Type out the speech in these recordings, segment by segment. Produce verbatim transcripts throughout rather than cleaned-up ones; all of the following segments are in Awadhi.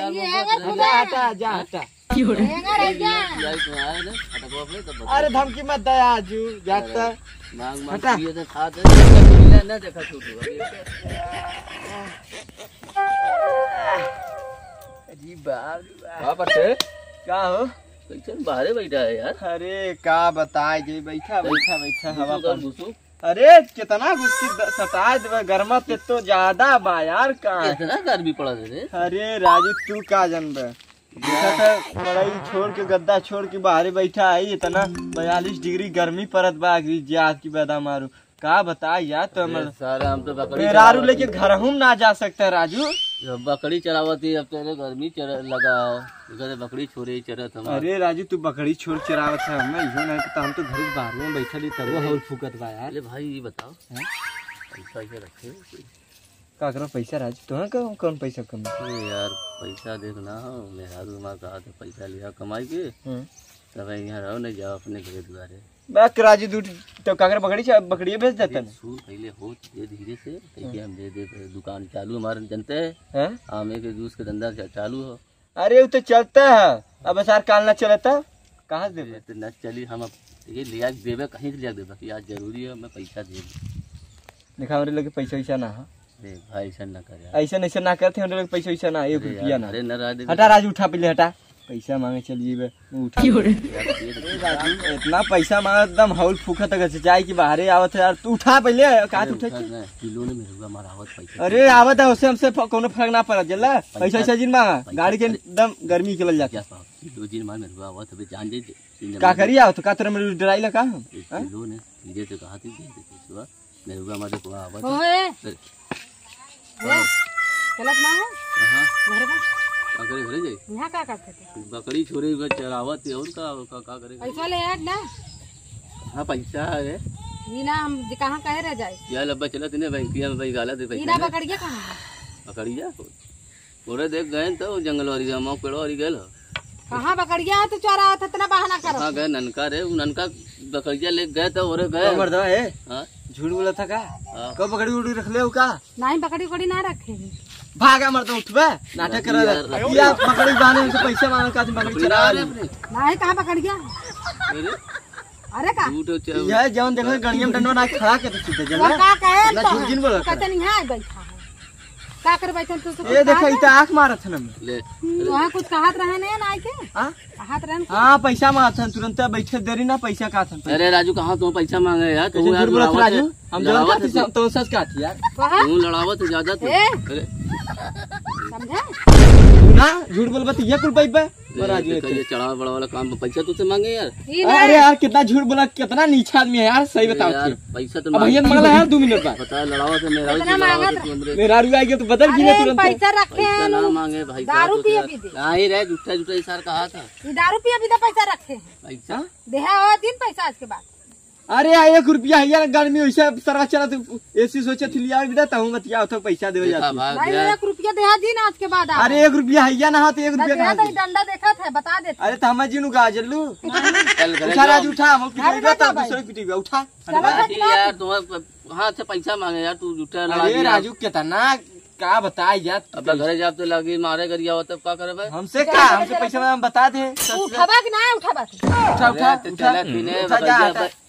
ये अगर हटा, हटा, जा, हटा। ये अगर है क्या? अरे धमकी मत दे आजू, जाता। मांग, मांग, हटा। पिए से खाते, ना, ना देखा छोटू, अभी। अरे बाप रे बाप। का बात है? का हो? कैसे बाहरे बैठा है यार? अरे का बताए जे, बैठा, बैठा, बैठा, हवा घुसू कर। घुसू। अरे कितना घुस के द-, सताए देवे, गर्मा ते तो ज्यादा बा यार, का है? इतना गर्मी पड़ा है रे? अरे राजू, तू का जानबे? देखा था, पढ़ाई छोड़ के, गद्दा छोड़ के बाहरे बैठा है, इतना बयालीस डिग्री गर्मी पड़त बा, अगली जात की बदा मारू। का बताई यार, तो अरे हमर सारा, हम तो बकरी मेहरारू चरावत लेके ही। घरहू में ना जा सकता है, राजू। जब बकरी चरावत ही, अब तेरे घर में चर-, लगा है। उधर बकरी छोड़े ही चरत हमार। अरे राजू, तू बकरी छोड़ चरावत है, हमें इहो नहीं पता, हम तो घर के बाहर में बैठल ही, तब अरे। हौल फूकत बा यार। अरे भाई, ये बताओ, हाँ? पैसा ऐसे रखे हो? का करो पैसा राजू, तुहाँ का कौन पैसा कमी? अरे यार, पैसा देख ना हो, मेहरारू माँ कहा था पैसा लिया कमाई के, हाँ। तब यहाँ रहो, नहीं जाओ अपने घर दुआरे। बक राजू, दू तो काकर बकरी छा-, बकरिए बेच देता अरे ना। सुन, पहले हो, धीरे धीरे से, हाँ। हम दे दे, दुकान चालू हमारे, जनते हैं? हाँ? आमे के जूस के धंधा चा-, चालू हो। अरे, वो तो चलता है, अब सार काल ना चलता, कहाँ से देबे? अरे, तो न चली, हम अब ये लिया के देबे, कहीं से लिया के देबे कि आज जरूरी है, हमें पैसा दे दे। देखा, हमरे लगे पैसा वैसा ना है। अरे भाई, ऐसा ना कर यार। ऐसा, ऐसा ना करते, हमरे लगे पैसा वैसा ना है, एक अरे रुपया यार, ना। अरे ना रह दे हटा बेटा। राजू, उठा पहले, हटा। पैसा मांगे चल जीबे, उठा। क्यों रे? यार, ये तो ए राजू, इतना पैसा मांगा, एकदम हौल फूका तक से जाए कि बाहरे आवत है यार। तू उठा पहले, का अरे तू उठा उठा के? ना, किलो ने मेरे हुआ मारा आवत पैसा। अरे आवत है, उससे हमसे फ-, कोनो फर्क ना पड़ा, जल्ला। पैसा पैसा, ऐसा जिन मांगा, पैसा, गाड़ी के अरे एकदम गर्मी निकल जाता। क्या पाओ? किलो जिन मार मेरे हुआ आवत, अबे जान दे दे। का करी आवत, का तोरा मेरे डराई ला का हम? एक हाँ? किलो ने, सीधे से कहा थी, दे दे पैसा। मेरे हुआ मारे को आवत है। ओए। अरे। ए, चलत ना है? हाँ। घर पर? का करे घरे जाई? यहाँ का करते थे? बकरी छोड़े हुए चरावत है, और का, का, का करे? पैसा ले आए ना? हाँ, पैसा है रे। ये ना हम जे कहाँ कहे रह जाए? या लब्बा चलत ने बैंकिया में भाई गाला दे पैसा ये ना ले। बकरिया कहाँ है? बकरिया? ओरे देख गए तो जंगल वाली गाँव में पेड़ वाली गए हो। कहाँ बकरिया है तू चोरा आवत इतना बहाना करो? कहाँ गए ननका रे? उ ननका बकरिया ले गए तो ओरे गए। तो मर्दवा है? हाँ? झूठ बोला था का? हाँ। कब बकरी उड़ी रख ले हो का? नहीं, बकरी उकरी ना रखे हैं। भागा मर्द उठबे, नाटक अरे कर यार, रहा। या बकरी बांधे से पैसा मांगे का तुम बकरी बकरी चरा ना रहे। अपने। नहीं, कहाँ बकरिया? अरे? अरे का? झूठ हो चाहे यह जौन देखो गड़िया में डंडवा ना खड़ा के तो सीधे जला। और का कहे इतना तो? झूठ जिन बोला कहते नहीं है बैठा है। का कर बैठल तू से ये कुछ देखा, कहा इता था? आँख मारत है ना। ले। हम्म, वहाँ कुछ कहत रहे नहीं ना आके? हाँ? कहत रहे ना? हाँ, पैसा मांगत है, तुरंत बैठे देरी ना, पैसा कहत है। अरे राजू, कहाँ तू पैसा मांगे यार? तू कैसे यार झूठ बोलत लड़ावत राजू? है, हम जौन लड़ावत कहती है। सब तो सच कहती यार। कहा? तू लड़ावत है ज्यादा तू। ए? अरे। समझा? ना, झूठ बोलबा तो ये कुल पैबे। ए, राजू, देखा, ये चढ़ावा बढ़ावा वाला काम में पैसा तुझसे मांगे यार। ई अरे ना। यार, कितना झूठ बोला, कितना नीचा आदमी है यार, सही अरे बताओ यार, तू। पैसा तो अब मांग भैया मंगला यार, दो मिनट बाद। पता है, लड़ावा से मेरा कितना भी लड़ावा मांगत से रहा? मेरा रुआ गया तो बदल अरे, गिना तुरंत। पैसा रखे पैसा हैं ना लोग। मांगे भाई, दारू साहब, पिए तो पी दे। नहीं रे, झूठा झूठा ये सार कहा था। ये दारू पिए पी दे, पैसा रखे हैं। पैसा? हाँ? देहा हो दिन पैसा आज के बाद। अरे यार, एक रुपया है यार, गर्मी वैसे सरवा चला तो एसी सोचे थी लिया भी देता हूँ, बतिया उठो पैसा देवे देखा जाती। भाग भाई, गया। एक रुपया देहा दिन आज के बाद आ। अरे एक रुपया है या ना हो तो एक रुपया देहा कहाँ तो से? डंडा देखा था, बता देते। अरे तो हमें जिनू का जल्लू। चल, घर उठा जाओ। राजू, उठा, हम घर पिटेगा ना तो जाओ भाई। दूसरे पिटेगा, उठा। चलो, अरे चलो, यार, चलो। तुम कहाँ से पैसा मांगे यार, तू झूठा लड़ा अरे दिया। राजू, कितना का बताए यार। अब घरे जाब तो लगी मारे गरिया हो, तब का करे भाई? हमसे का? हमसे पैसा हम बता दे। तू उठाबा कि ना उठाबा तू? उठा, उठा, अरे, तो उठा। चला पीने उठा, जा, बकरिया हटा। पे।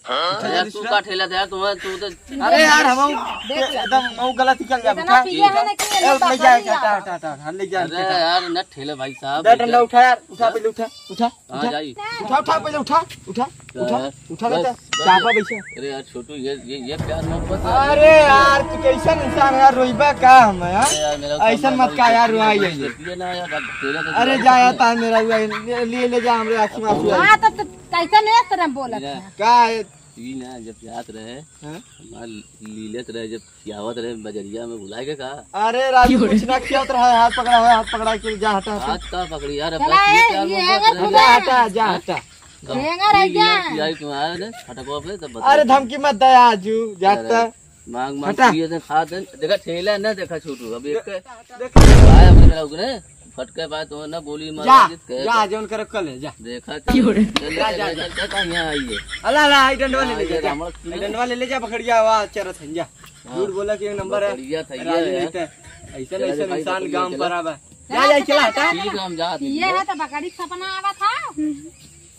उठा, अरे, जा, तू दूसरा। का ठेला दे यार, तुम्हें, तू तो अरे यार, हम देख ले। एकदम मऊ गलत निकल गया, इतना उठा। पिए है ना कि ये ए, ले जा, बकरिया। हटा, हटा, हटा, हटा, ले जा, अरे हटा। यार, न ठेले भाई साहब, दे डंडा उठा यार, उठा, पहले उठा, उठा। कहाँ उठा। जाई? उठा, उठा, पहले उठा, उठा, उठा, यार, उठा, बस, बेटा, बस। चापा पैसा। अरे यार, छोटू, ये, ये, ये प्यार मोहब्बत है। अरे यार, तू कैसन इंसान है यार, रोइबा का हम, यार? अरे यार, मेरा ऐसन काम मत है, का यार, ये रुआई ये, है। ये ना यार, अब तेरा तो अरे जा यार, तार मेरा हुआ है, ले, ले, ले जा, हमरे आँखी में आँसू आ हाँ, तो, तो कैसन है, तेरा बोलत है? का है? ई ना, जब जात रहे, हाँ? हमार लीलत रहे, जब खियावत रहे बजरिया में, भुलाए के का? अरे राजू, कुछ ना खियावत रहा, हाथ पकड़ा हुआ, हाथ पकड़ा के जा, हटा, हटा। हाथ का पकड़ी यार, अब चला, बस ये ए, प्यार ये मोहब्बत अगर रहे। खुला हटा, हटा, जा, हटा। कब? झेंगा रह पी लिया, गया। पिया के तुम्हारा ने फटकवा पे, तब बता अरे दे। धमकी मत दे आजू, जाता। अरे, मांग, मांग हटा। पिए थे, खा थे। देखा, ठेला ना देखा छोटू, अब एक देख, देख। आया मेरा उगने। फटके बाद तो ना गोली मार जा, के जा, जौन करे कल है, जा। देखा तो। क्यों रे? चल, जा, चल, जा, चल, जा। चल, चल, कहाँ यहाँ आई है? अला, अला, आई डंडवा ले ले, हाँ, जा, ये जा। रावण की आई ना। डंडवा ले ले जा, बकरिया आवाज चरत है, जा। हाँ। झूठ बोला कि एक नंबर है। बकरिया था, ये राजू है। नहीं था। ऐसा चल, ऐसा भाई, इंसान बकरिया गांव चला। पर आवा। जा, जा, चला, हटा। ठीक है, हम जात हैं। ये है तो बकरी का सपना आवा था।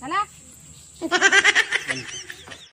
चला।